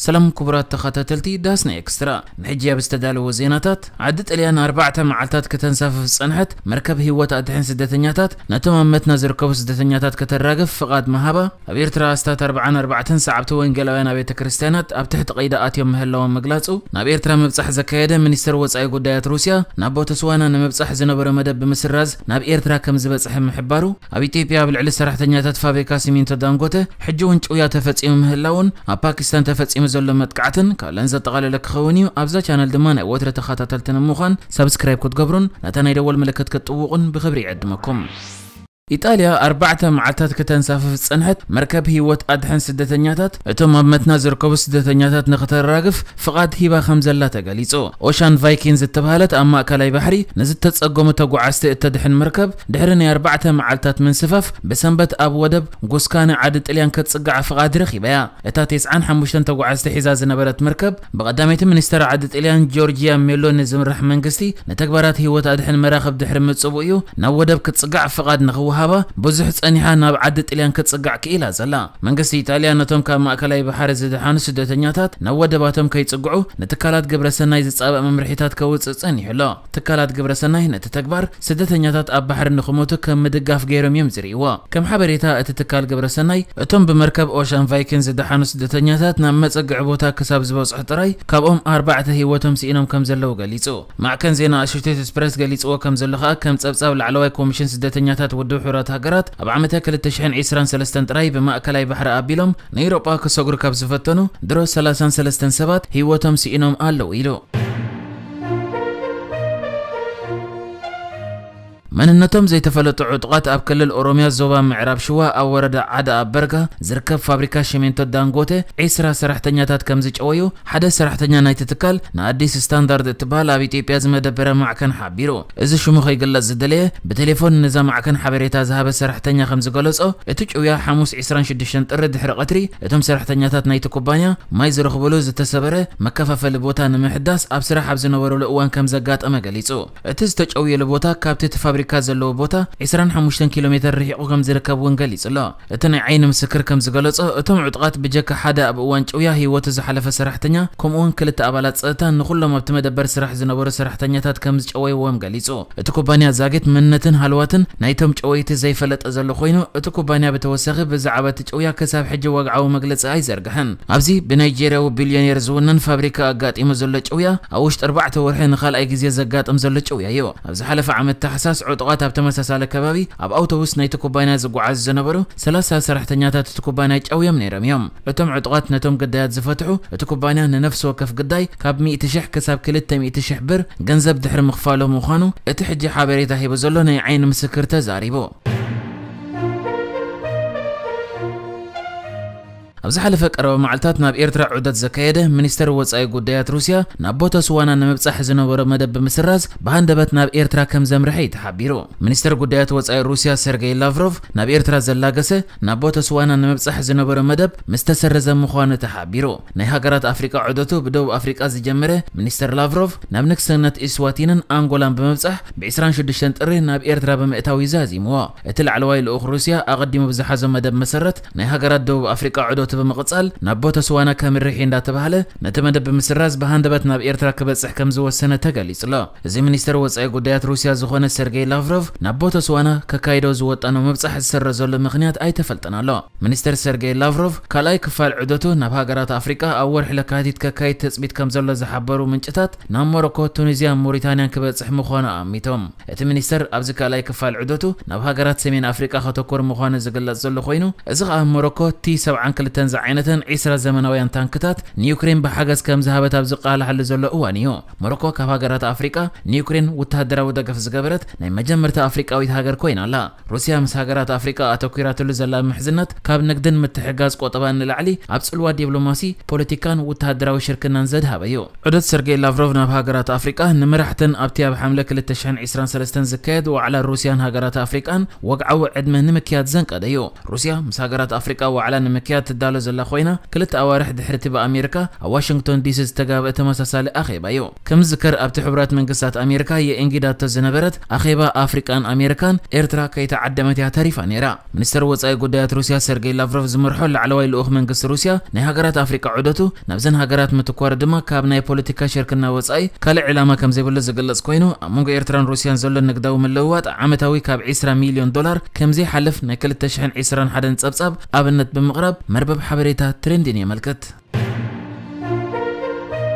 ሰላም ክቡራት ተኸታተልቲ ዳስና ኤክስትራ፣ ንሕጂ ኣብ ዝተዳለወ ዜናታት፣ ዓዲ ጥልያን ኣርባዕተ መዓልታት ከተንሳፍፍ ዝጸንሐት መርከብ ህይወት ኣድሕን ስደተኛታት ነቶም ኣብ መትና ዝርከቡ ስደተኛታት ከተራግፍ ፍቓድ ምሃባ፣ ኣብ ኤርትራ ኣስታት ኣርባዓን ኣርባዕተን ሰዓብቲ ወንጌላውያን ኣብ ቤተ ክርስቲያናት ኣብ ትሕቲ ቀይዲ ኣትዮም ምህላዎም ምግላጹ፣ ናብ ኤርትራ ምብጻሕ ዘካየደ ሚኒስተር ወጻኢ ጉዳያት ሩስያ ናብ ቦተስዋና ንምብጻሕ ዝነበሮ መደብ ብምስራዝ ናብ ኤርትራ ከም ዝበጽሐ ምሕባሩ፣ ኣብ ኢትዮጵያ ኣብ ልዕሊ ሰራሕተኛታት ፋብሪካ ሲሚንቶ ዳንጎተ ሕጂ እውን ጭውያ ተፈጺሙ ምህላውን ኣብ ፓኪስታን ተፈጺሙ ዘሎ መጥቃዕትን ካልእን ዘጠቓለለ ክኸውን እዩ። ኣብዛ ቻነል ድማ ናይ ወትረ ተኸታተልቲ ንምዃን ሳብስክራይብ ክትገብሩን ነታ ናይ ደወል ምልክት ክትጥውቑን ብኽብሪ ይዕድመኩም። ኢጣልያ ኣርባዕተ መዓልታት ከተንሳፍፍ ዝጸንሐት መርከብ ህይወት ኣድሕን ስደተኛታት፣ እቶም ኣብ መትና ዝርከቡ ስደተኛታት ንኽተራግፍ ፍቓድ ሂባ ከም ዘላ ተገሊጹ። ኦሻን ቫይኪንስ ዝተባህለት ኣብ ማእከላይ ባሕሪ ንዝተጸገሙ ተጓዓዝቲ እተድሕን መርከብ፣ ድሕሪ ናይ ኣርባዕተ መዓልታት ምንስፋፍ፣ ብሰንበት ኣብ ወደብ ጉስካነ ዓዲ ጥልያን ክትጽጋዕ ፍቓድ ረኺባ እያ። እታ ተስዓን ሓሙሽተን ተጓዓዝቲ ሒዛ ዝነበረት መርከብ፣ ብቐዳመይቲ ሚኒስተር ዓዲ ጥልያን ጆርጂያ ሜሎኒ ዝምራሕ መንግስቲ፣ ንተግባራት ህይወት ኣድሕን መራኽብ ድሕሪ ምጽውኡ እዩ ናብ ወደብ ክትጽጋዕ ፍቓድ ንኽወሃባ ብዙሕ ጸኒሓ ናብ ዓዲ ጥልያን ክትጽጋዕ ክኢላ ዘላ። መንግስቲ ኢጣልያ ነቶም ካብ ማእከላይ ባሕሪ ዝደሓኑ ስደተኛታት ናብ ወደባቶም ከይጽግዑ ንትካላት ግብረሰናይ ዝጻባእ መምርሒታት ከውጽእ ጸኒሑ ኣሎ። ትካላት ግብረሰናይ ነቲ ተግባር ስደተኛታት ኣብ ባሕሪ ንኽሞቱ ከም ምድጋፍ ገይሮም እዮም ዝርእይዎ። ከም ሓበሬታ እቲ ትካል ግብረሰናይ፣ እቶም ብመርከብ ኦሻን ቫይኪንስ ዝደሓኑ ስደተኛታት ናብ መጸግዒ ቦታ ክሳብ ዝበጽሑ ጥራይ ካብኦም ኣርባዕተ ህይወቶም ስኢኖም ከም ዘለዉ ገሊጹ። ማዕከን ዜና ኣሶሼትድ ፕሬስ ገሊጽዎ ከም ዘሎ ከኣ፣ ከም ጸብጻብ ላዕለዋይ ኮሚሽን ስደተኛታት ውድብ ሕቡራት ሃገራት፣ ኣብ ዓመተ ክልተ ሽሕን ዕስራን ሰለስተን ጥራይ ብማእከላይ ባሕሪ ኣቢሎም ንኤውሮጳ ክሰግሩ ካብ ዝፈተኑ ድሮ ሰላሳን ሰለስተን ሰባት ህይወቶም ስኢኖም ኣለዉ ኢሉ። መንነቶም ዘይተፈለጡ ዕጡቓት ኣብ ክልል ኦሮምያ ዞባ ምዕራብ ሽዋ ኣብ ወረዳ ዓዳ ኣብ በርጋ ዝርከብ ፋብሪካ ሽሜንቶ ዳንጎተ ዕስራ ሰራሕተኛታት ከም ዝጨወዩ ሓደ ሰራሕተኛ ናይቲ ትካል ንኣዲስ ስታንዳርድ እትበሃል ኣብ ኢትዮጵያ ዝመደበረ ማዕከን ሓቢሩ። እዚ ሽሙ ከይግለጽ ዝደለየ ብቴሌፎን ነዛ ማዕከን ሓበሬታ ዝሃበ ሰራሕተኛ ከም ዝገለጾ፣ እቲ ጭውያ ሓሙስ ዕስራን ሽዱሽተን ጥሪ ድሕሪ ቀትሪ እቶም ሰራሕተኛታት ናይቲ ኩባንያ ማይ ዝረኽብሉ ዝተሰበረ መከፋፈሊ ቦታ ንምሕዳስ ኣብ ስራሕ ኣብ ዝነበሩሉ እዋን ከም ዘጋጠመ ገሊጹ። እቲ ዝተጨውየሉ ቦታ ካብቲ እቲ ፋብሪካ ዘለዎ ቦታ ዕስራን ሓሙሽተን ኪሎ ሜተር ርሒቑ ከም ዝርከብ እውን ገሊጹ ኣሎ። እቲ ናይ ዓይኒ ምስክር ከም ዝገለጾ፣ እቶም ዕጡቓት ብጀካ ሓደ ኣብ እዋን ጭውያ ህይወቱ ዝሓለፈ ሰራሕተኛ፣ ከምኡውን ክልተ ኣባላት ጸጥታ ንኹሎም ኣብቲ መደበር ስራሕ ዝነበሩ ሰራሕተኛታት ከም ዝጨወይዎም ገሊጹ። እቲ ኩባንያ ዛጊት መንነትን ሃለዋትን ናይቶም ጨወይቲ ዘይፈለጠ ዘሎ ኮይኑ፣ እቲ ኩባንያ ብተወሳኺ ብዛዕባ እቲ ጭውያ ክሳብ ሕጂ ወግዓዊ መግለጺ ኣይዘርግሐን። ኣብዚ ብናይጄርያዊ ቢልዮኔር ዝውነን ፋብሪካ ኣጋጢሙ ዘሎ ጭውያ፣ ኣብ ውሽጢ ኣርባዕተ ወርሒ ንኻልኣይ ግዜ ዘጋጥም ዘሎ ጭውያ እዩ። ኣብ ዝሓለፈ ዓመት ታሕሳስ፣ ዕጡቓት ኣብ ተመሳሳሊ ከባቢ ኣብ ኣውቶቡስ ናይቲ ኩባንያ ዝጓዓዙ ዝነበሩ ሰላሳ ሰራሕተኛታት እቲ ኩባንያ ጨውዮም ነይሮም እዮም። እቶም ዕጡቓት ነቶም ግዳያት ዝፈትሑ፣ እቲ ኩባንያ ንነፍሲ ወከፍ ግዳይ ካብ ሚእቲ ሽሕ ክሳብ ክልተ ሚእቲ ሽሕ ብር ገንዘብ ድሕሪ ምኽፋሎም ምዃኑ እቲ ሕጂ ሓበሬታ ሂቡ ዘሎ ናይ ዓይኒ ምስክር ተዛሪቡ። ኣብ ዝሓለፈ ቀረባ መዓልታት ናብ ኤርትራ ዑደት ዘካየደ ሚኒስተር ወጻኢ ጉዳያት ሩስያ፣ ናብ ቦተስዋና ንምብጻሕ ዝነበሮ መደብ ብምስራዝ፣ ብሃንደበት ናብ ኤርትራ ከም ዘምርሐ እዩ ተሓቢሩ። ሚኒስተር ጉዳያት ወጻኢ ሩስያ ሰርጌይ ላቭሮቭ ናብ ኤርትራ ዘላገሰ፣ ናብ ቦተስዋና ንምብጻሕ ዝነበሮ መደብ ምስ ተሰረዘ ምዃኑ ተሓቢሩ። ናይ ሃገራት ኣፍሪቃ ዑደቱ ብደቡብ ኣፍሪቃ ዝጀመረ ሚኒስተር ላቭሮቭ፣ ናብ ንግስነት ኢስዋቲንን ኣንጎላን ብምብጻሕ፣ ብ ዕስራን ሽዱሽተን ጥሪ ናብ ኤርትራ ብምእታው እዩ ዛዚምዎ። እቲ ላዕለዋይ ልኡኽ ሩስያ ኣቐዲሙ ብዝሓዞ መደብ መሰረት፣ ናይ ሃገራት ደቡብ ኣፍሪቃ ዑደቱ ብምቕጻል ናብ ቦተስዋና ከምርሕ እንዳተባህለ፣ ነቲ መደብ ብምስራዝ ብሃንደበት ናብ ኤርትራ ክበጽሕ ከም ዝወሰነ ተገሊጹ ኣሎ። እዚ ሚኒስተር ወጻኢ ጉዳያት ሩስያ ዝኾነ ሰርጌይ ላቭሮቭ ናብ ቦተስዋና ከካይዶ ዝወጠኖ ምብጻሕ ዝሰረዘሉ ምኽንያት ኣይተፈልጠን ኣሎ። ሚኒስተር ሰርጌይ ላቭሮቭ ካልኣይ ክፋል ዑደቱ ናብ ሃገራት ኣፍሪቃ ኣብ ወርሒ ለካቲት ከካይድ ትጽቢት ከም ዘሎ ዝሓበሩ ምንጭታት፣ ናብ ሞሮኮ፣ ቱኒዝያን ሞሪታንያን ክበጽሕ ምዃኑ ኣሚቶም። እቲ ሚኒስተር ኣብዚ ካልኣይ ክፋል ዑደቱ ናብ ሃገራት ሰሜን ኣፍሪቃ ከተኩር ምዃኑ ዝግለጽ ዘሎ ኮይኑ፣ እዚ ከኣ ሞሮኮ ቲ ሰብዓን ክልተን ዝዓይነተን ዕስራ ዘመናውያን ታንክታት ንዩክሬን ብሓገዝ ከም ዝሃበት ኣብ ዝቃላሓሉ ዘሎ እዋን እዩ። ሞሮኮ ካብ ሃገራት ኣፍሪቃ ንዩክሬን ወተሃደራዊ ደገፍ ዝገበረት ናይ መጀመርታ ኣፍሪቃዊት ሃገር ኮይና ኣላ። ሩስያ ምስ ሃገራት ኣፍሪቃ ኣተኲራትሉ ዘላ ምሕዝነት ካብ ንግድን ምትሕጋዝ ቆጠባን ንላዕሊ ኣብ ጽልዋ ዲፕሎማሲ፣ ፖለቲካን ወተሃደራዊ ሽርክናን ዘድሃበ እዩ። ዑደት ሰርጌይ ላቭሮቭ ናብ ሃገራት ኣፍሪቃ ንመራሕተን ኣብቲ ኣብ ሓምለ ክልተ ሽሕን ዕስራን ሰለስተን ዝካየድ ዋዕላ ሩስያን ሃገራት ኣፍሪቃን ወግዓዊ ዕድመ ንምክያድ ዘንቀደ እዩ። ሩስያ ምስ ሃገራት ኣፍሪቃ ዋዕላ ንምክያድ ትዳሎ ዘላ ኮይና፣ ክልተ ኣዋርሕ ድሕርቲ ብኣሜሪካ ኣብ ዋሽንግቶን ዲሲ ዝተጋብአ ተመሳሳሊ ኣኼባ እዩ። ከም ዝዝከር፣ ኣብቲ ሕቡራት መንግስታት ኣሜሪካ የእንግዳቶ ዝነበረት ኣኼባ ኣፍሪቃን ኣሜሪካን፣ ኤርትራ ከይተዓደመት እያ ተሪፋ ነይራ። ሚኒስተር ወጻኢ ጉዳያት ሩስያ ሰርጌይ ላቭሮቭ ዝመርሖ ላዕለዋይ ልኡኽ መንግስቲ ሩስያ፣ ናይ ሃገራት ኣፍሪቃ ዑደቱ ናብዘን ሃገራት ምትኳር ድማ ካብ ናይ ፖለቲካ ሽርክና ወጻኢ ካልእ ዕላማ ከም ዘይብሉ ዝግለጽ ኮይኑ፣ ኣብ መንጎ ኤርትራን ሩስያን ዘሎ ንግዳዊ ምልውዋጥ ዓመታዊ ካብ ዒስራ ሚልዮን ዶላር ከም ዘይሓልፍ ናይ ክልተ ሽሕን ዒስራን ሓደን ጸብጻብ ኣብነት ብምቕራብ መርበብ ሓበሬታ ትሬንድን የመልክት።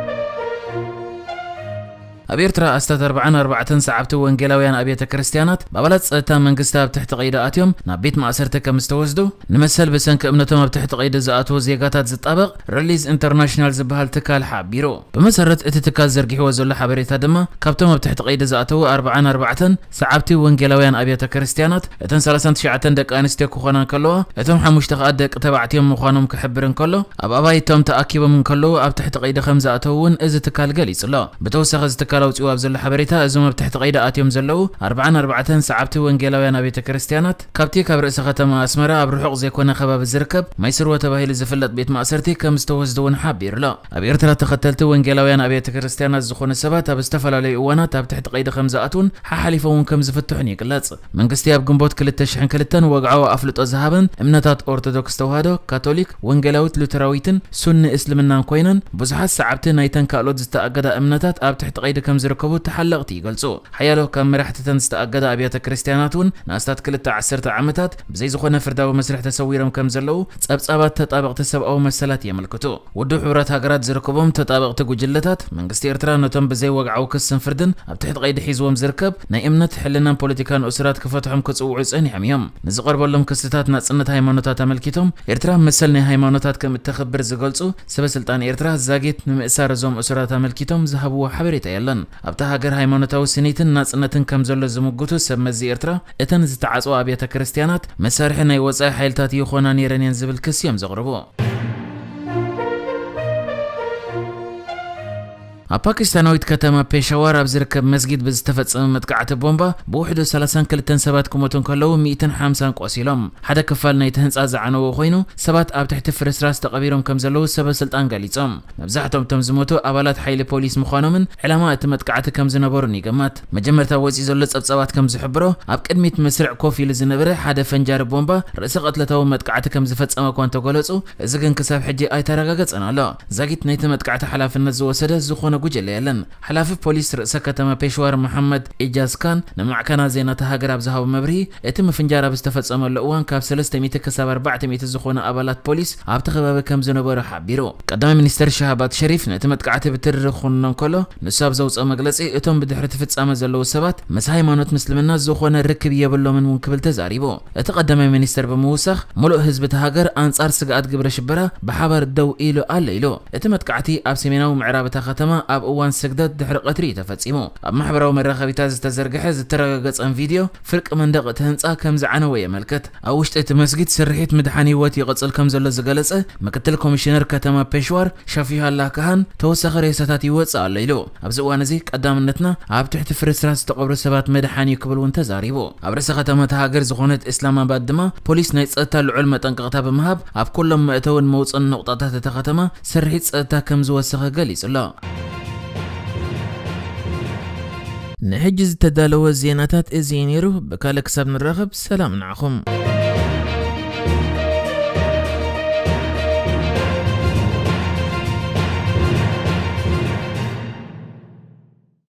ኣብ ኤርትራ ኣስታት ኣርብዓን ኣርባዕተን ሰዓብቲ ወንጌላውያን ኣብያተ ክርስትያናት ብኣባላት ጸጥታ መንግስቲ ኣብ ትሕቲ ቀይዲ ኣትዮም ናብ ቤት ማእሰርቲ ከም ዝተወስዱ፣ ንመሰል ብሰንኪ እምነቶም ኣብ ትሕቲ ቀይዲ ዝኣትዉ ዜጋታት ዝጣበቕ ሪሊዝ ኢንተርናሽናል ዝበሃል ትካል ሓቢሩ። ብመሰረት እቲ ትካል ዘርጊሕዎ ዘሎ ሓበሬታ ድማ፣ ካብቶም ኣብ ትሕቲ ቀይዲ ዝኣተዉ ኣርብዓን ኣርባዕተን ሰዓብቲ ወንጌላውያን ኣብያተ ክርስትያናት፣ እተን ሰላሳን ትሽዓተን ደቂ ኣንስትዮ ክኾና እንከለዋ፣ እቶም ሓሙሽተ ከኣ ደቂ ተባዕትዮ ምዃኖም ክሕብር እንከሎ፣ ኣብ ኣባይቶም ተኣኪቦም እንከለዉ ኣብ ትሕቲ ቀይዲ ከም ዝኣተዉ እውን እዚ ትካል ገሊጹ ኣሎ። ብተወሳኺ፣ እዚ ትካል ኣውጺኡ ኣብ ዘሎ ሓበሬታ፣ እዞም ኣብ ትሕቲ ቀይዲ ኣትዮም ዘለዉ ኣርብዓን ኣርባዕተን ሰዓብቲ ወንጌላውያን ኣብያተ ክርስትያናት፣ ካብቲ ካብ ርእሰ ከተማ ኣስመራ ኣብ ርሑቕ ዘይኮነ ከባቢ ዝርከብ ማይስርወ ተባሂሉ ዝፍለጥ ቤት ማእሰርቲ ከም ዝተወስዱ እውን ሓቢሩ ኣሎ። ኣብ ኤርትራ፣ ተኸተልቲ ወንጌላውያን ኣብያተ ክርስትያናት ዝኾኑ ሰባት ኣብ ዝተፈላለዩ እዋናት ኣብ ትሕቲ ቀይዲ ከም ዝኣትዉን ሓሓሊፎም እውን ከም ዝፍትሑን ይግለጽ። መንግስቲ ኣብ ግንቦት ክልተ ሽሕን ክልተን ወግዓዊ ኣፍልጦ ዝሃበን እምነታት ኦርቶዶክስ ተዋህዶ፣ ካቶሊክ፣ ወንጌላዊት ሉተራዊትን ሱኒ እስልምናን ኮይነን፣ ብዙሓት ሰዓብቲ ናይተን ካልኦት ዝተኣገዳ እምነታት ኣብ ትሕቲ ቀይዲ ከም ዝርከቡ ተሓለቕቲ ይገልጹ። ሓያሎ ካብ መራሕትተን ዝተኣገዳ ኣብያተ ክርስትያናት እውን ንኣስታት ክልተ ዓሰርተ ዓመታት ብዘይ ዝኾነ ፍርዳዊ መስርሕ ተሰዊሮም ከም ዘለዉ ጸብጻባት ተጣበቕቲ ሰብኣዊ መሰላት የመልክቱ። ውድብ ሕቡራት ሃገራት ዝርከቦም ተጣበቕቲ ጉጅለታት፣ መንግስቲ ኤርትራ ነቶም ብዘይ ወግዓዊ ክስን ፍርድን ኣብ ትሕቲ ቀይዲ ሒዝዎም ዝርከብ ናይ እምነት፣ ሕልናን ፖለቲካን እሱራት ክፈትሖም ክጽውዑ ጸኒሖም እዮም። ንዝቐርበሎም ክስታት ናጽነት ሃይማኖታት ኣመልኪቶም፣ ኤርትራ መሰል ናይ ሃይማኖታት ከም እተኽብር ዝገልጹ ሰበ ስልጣን ኤርትራ፣ ዛጊት ንምእሳር እዞም እሱራት ኣመልኪቶም ዝሃብዎ ሓበሬታ የለን። ኣብታ ሃገር ሃይማኖታዊ ስኒትን ናጽነትን ከም ዘሎ ዝምጉቱ ሰብ መዚ ኤርትራ፣ እተን ዝተዓጽዋ ኣብያተ ክርስትያናት መሳርሒ ናይ ወጻኢ ሓይልታት ይኾና ነይረን እየን ዝብል ክሲ እዮም ዘቕርቡ። ኣብ ፓኪስታናዊት ከተማ ፔሻዋር ኣብ ዝርከብ መስጊድ ብዝተፈጸመ መጥቃዕቲ ቦምባ ብውሕዱ ሰላሳን ክልተን ሰባት ክሞቱ እንከለዉ፣ ሚእትን ሓምሳን ቆሲሎም። ሓደ ክፋል ናይቲ ህንጻ ዝዓነወ ኮይኑ፣ ሰባት ኣብ ትሕቲ ፍርስራስ ተቐቢሮም ከም ዘለዉ ሰበ ስልጣን ገሊጾም። መብዛሕትኦም እቶም ዝሞቱ ኣባላት ሓይሊ ፖሊስ ምዃኖምን ዕላማ እቲ መጥቃዕቲ ከም ዝነበሩን ይግመት። መጀመርታ ወጺኡ ዘሎ ጸብጻባት ከም ዝሕብሮ፣ ኣብ ቅድሚት መስርዕ ኮፍ ኢሉ ዝነበረ ሓደ ፈንጃሪ ቦምባ ርእሰ ቅትለታዊ መጥቃዕቲ ከም ዝፈጸመ እኳ እንተገለጹ፣ እዚ ግን ክሳብ ሕጂ ኣይተረጋገጸን ኣሎ። ዛጊት ናይቲ መጥቃዕቲ ሓላፍነት ዝወሰደ ዝኾነ ጉጅለ የለን። ሓላፊ ፖሊስ ርእሰ ከተማ ፔሽዋር መሓመድ ኢጃዝ ካን ንማዕከናት ዜና እታ ሃገር ኣብ ዝሃቦ መብርሂ፣ እቲ ምፍንጃር ኣብ ዝተፈጸመሉ እዋን ካብ ሰለስተ ሚእቲ ክሳብ ኣርባዕተ ሚእቲ ዝኾኑ ኣባላት ፖሊስ ኣብቲ ከባቢ ከም ዝነበሩ ሓቢሩ። ቀዳማይ ሚኒስተር ሻህባዝ ሸሪፍ ነቲ መጥቃዕቲ ብትሪ ክኹንኖ እንከሎ፣ ንሱ ኣብ ዘውጽኦ መግለጺ፣ እቶም ብድሕሪ እቲ ፍጻመ ዘለዉ ሰባት ምስ ሃይማኖት ምስልምና ዝኾነ ርክብ የብሎምን እውን ክብል ተዛሪቡ። እቲ ቀዳማይ ሚኒስተር ብምውሳኽ፣ ምሉእ ህዝቢ እታ ሃገር ኣንጻር ስግኣት ግብረ ሽበራ ብሓባር ደው ኢሉ ኣሎ ኢሉ። እቲ መጥቃዕቲ ኣብ ሰሜናዊ ምዕራብ እታ ከተማ ኣብ እዋን ስግደት ድሕሪ ቀትሪ እዩ ተፈጺሙ። ኣብ ማሕበራዊ መራኸቢታት ዝተዘርግሐ ዝተረጋገጸን ቪድዮ፣ ፍርቂ መንደቕ እቲ ህንጻ ከም ዝዓነወ የመልክት። ኣብ ውሽጢ እቲ መስጊድ ስርሒት ምድሓን ህይወት ይቕጽል ከም ዘሎ ዝገለጸ ምክትል ኮሚሽነር ከተማ ፔሽዋር ሻፊሃላ ካሃን፣ ተወሳኺ ሬሳታት ይወጽእ ኣሎ ኢሉ። ኣብዚ እዋን እዚ ቀዳምነትና ኣብ ትሕቲ ፍርስራስ ዝተቐብሩ ሰባት ምድሓን እዩ ክብል እውን ተዛሪቡ። ኣብ ርእሰ ከተማ እታ ሃገር ዝኾነት እስላማባድ ድማ ፖሊስ ናይ ጸጥታ ልዑል መጠንቀቕታ ብምሃብ ኣብ ኩሎም መእተውን መውጽእን ነቑጣታት እታ ከተማ ስርሒት ጸጥታ ከም ዝወሰኸ ገሊጹ ኣሎ። ንሕጂ ዝተዳለወ ዜናታት እዚ እዩ ነይሩ። ብካልእ ክሳብ ንራኸብ ሰላም ንዓኹም።